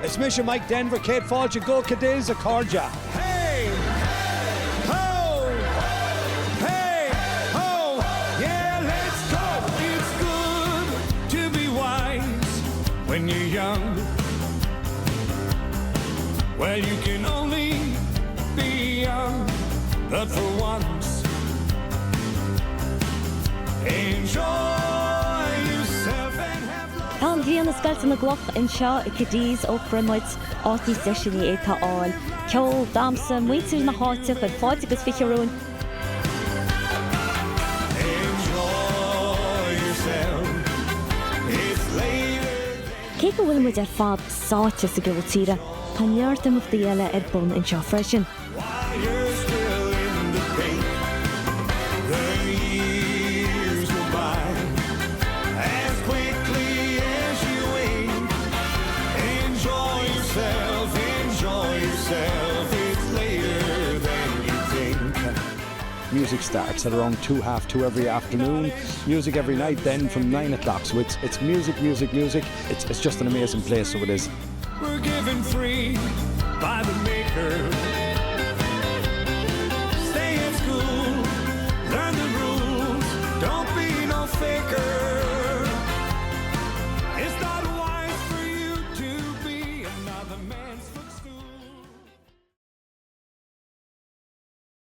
Is mise Mike Denver, céad fáilte go Cadiz, a chairde. Hey! Ho! Hey! Ho! Yeah, let's go! It's good to be wise when you're young. Well, you can only be young, but for once, enjoy yourself and have Tá an ghrian ag scoilteadh na gcloch anseo i gCadiz ó shroich muid, áit níos deise ní fhéadfá a fháil. Ceol, damhsa, muintir na háite ag cur fáilte agus 20 romhainn. Enjoy yourself. It's later than Cé go bhfuil muid ar fad sáite sa gceol tíre, tá neart imeachtaí eile ar bun anseo freisin. While you're still in the pink, the years go by as quickly as you wink. Enjoy yourself, enjoy yourself, it's later than you think. Music starts at around 2, half 2 every afternoon. Music every night then from 9 o'clock. So it's, it's music, music, music. It's, it's just an amazing place, so it is. We're given free by the maker.